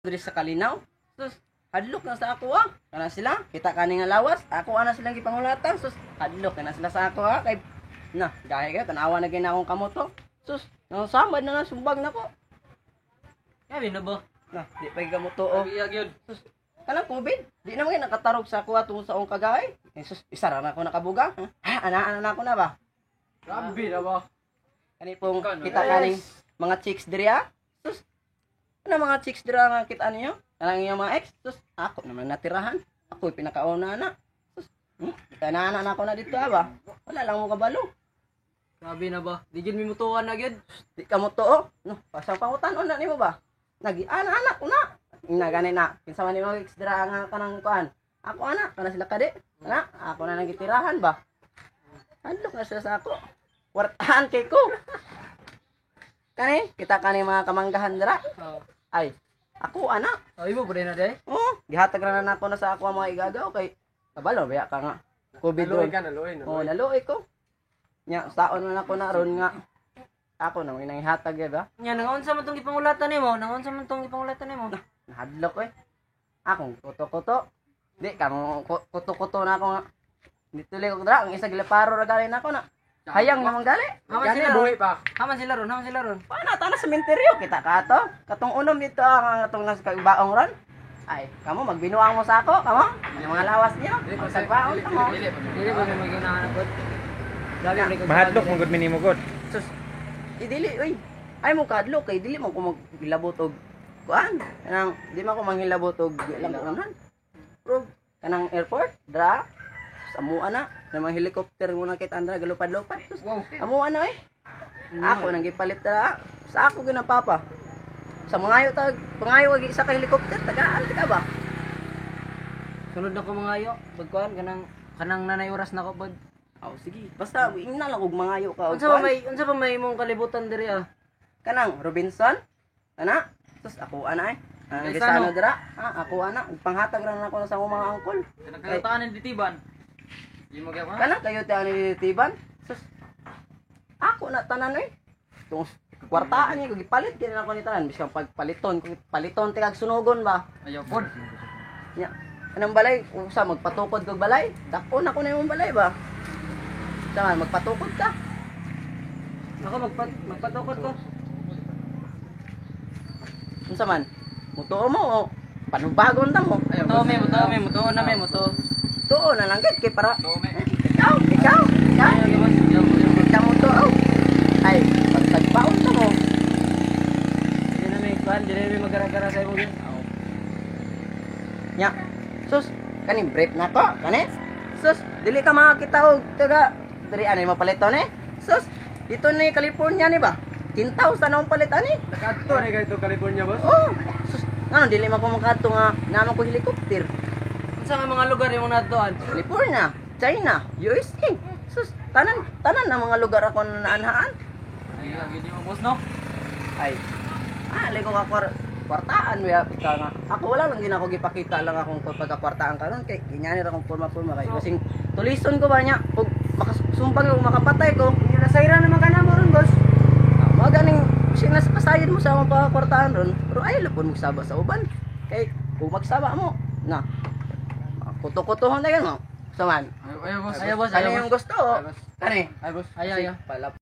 Diri sa Kalinaw. Sus, hadlok na sa ako ah. Kana sila, kita kani nga lawas, ako ana silang gipangulatan. Sus, hadlok na sila sa ako ah. Kay na, gahi kayo, tanawa na gina akong kamoto. Sus, nasamad na na, sumbag na ko. Grabe na ba? Na, di pa kamoto oh. Iya gyud. Sus, kanang COVID, di na mo nakatarog sa ako atong sa akong kagay. Eh, sus, isa ra na ako nakabuga. Ha, ana na ako na ba? Grabe na ba? Kani pong Kano? kita kaning mga chicks diri ah. Sus, ano mga chicks diri nga kita ninyo? Kanang inyong mga ex? Sus, ako naman natirahan. Ako pinakauna na. Sus, kana na ako na dito ah ba? Wala lang mo kabalo. Grabe na ba? Di gyud mi mutuan na gyud. Di ka mo tuo. No, pasang pangutan-on na nimo ba? Nagi ana ana una. Na gani na. Kinsa man nimo ex dira nga kanang kuan. Ako ana, kana sila kadi. Ana, ako na nagitirahan ba? Hadlok na sila sa ako. Kwartahan kay ko. Kani, kita kani mga kamanggahan dira. Oh. Ay, ako ana. Oh, imo pud na day. Oh, gihatag ra na nako na sa ako ang mga igagaw kay kabalo biya ka nga. COVID Naluoy ron. ka, naluoy, Oh, naluoy. naluoy ko. Nya, saon man ako na ron nga. Ako na may nanghihatag eh ba? Nya nangaunsa man tong gipangulatan nimo? Nangaunsa man tong gipangulatan nimo? Nahadlok eh. Akong kuto-kuto. Di ka mo kuto-kuto na ako nga. Dituloy ko dra, ang isa gilaparo ra gali na ako na. Hayang naman gali. Haman Gani sila buhi ron. pa. Haman sila ron, haman sila ron. Paano ta na sementeryo kita ka to? Katong unom dito ang atong nasa kabaong ron. Ay, kamo magbinuang mo sa ako, kamo. Ang mga lawas niyo. Magsagbaon kamo. Dili ba may maginahan pod? Grabe pre kag Mahadlok mo gud minimo gud. Sus. Idili oy. Ay mo kadlok kay dili man ko maghilabot og kuan. Kanang di man ko manghilabot og di lang kuan. Pero kanang airport dra sa amuan na na mga helicopter mo na kita andra galupad-lupad. Sus, Wow. amuan na eh. Ako nang gipalit dra sa ako gyud papa. Sa mangayo tag pangayo og isa ka helicopter tagaan ka ba? Sunod na ko mangayo, pagkuan kanang kanang nanay oras na ko pod. Aw sige, basta ingna lang og mangayo ka og Unsa ba kuan. may imong kalibutan diri ah? Kanang Robinson ana sus ako ana eh. Ang Kay gisano Sano? dira, ah, ako ana, panghatag ra na ako sa akong mga angkol. Nagkalutaan ng ditiban. Di mo gyapon. Kana kayo ta ni tiban. Sus. Ako na tanan eh. Tung kwartaan niya ko gipalit gyud na ako ni tanan biskan pagpaliton kung paliton ti kag sunugon ba. Ayaw pod. Nya. Anong balay usa magpatukod kog balay? Dakon ako na imong balay ba. Sama magpatukod ka. Ako magpatukod ko. Unsa man? Mutuo mo o panubagon ta mo. Mutuo mi, mutuo mi, mutuo na mi, mutuo. Tuo na lang gid kay para Tume. ikaw, ikaw, ikaw. Kita mo tuo. Ay, pagtagbaon ta mo. Dili na mi kuan, dili na mi magara-gara sa imo gyud. Nya. Sus, kaning brief na ko, kani? Sus, dili ka makakita og taga diri anay mapaliton eh. Sus, dito ni California ni ba? 10,000 ang palit ani. Nakadto na kayo to California, boss. Oh, sus, ngano dili man ko makadto nga naman ko helicopter. Unsa nga mga lugar imong naadtuan? California, China, USA. Sus, tanan tanan na mga lugar ako na naanhaan. Ay, gid mo boss no. Ay, ah, ko ka kwartaan we ka nga. Ako wala lang gina ko gipakita lang akong pagkakwartaan karon kay ginyani ra akong porma-porma kay kasing tulison ko ba niya ug makasumbang ug makapatay ko. Nasayra naman ka na mo ron, boss. Ah, Mga ganing sinas pasayod mo sa akong pagkakwartaan ron, pero ay lapon magsaba sa uban. Kay kung magsaba mo, na kuto-kutohon na yun mo. Saman. Ayaw, ayaw boss. Ayaw boss, Kani ayaw yung boss. gusto? Oh. Kani. Ay, boss. Ayaw, ayaw. Pala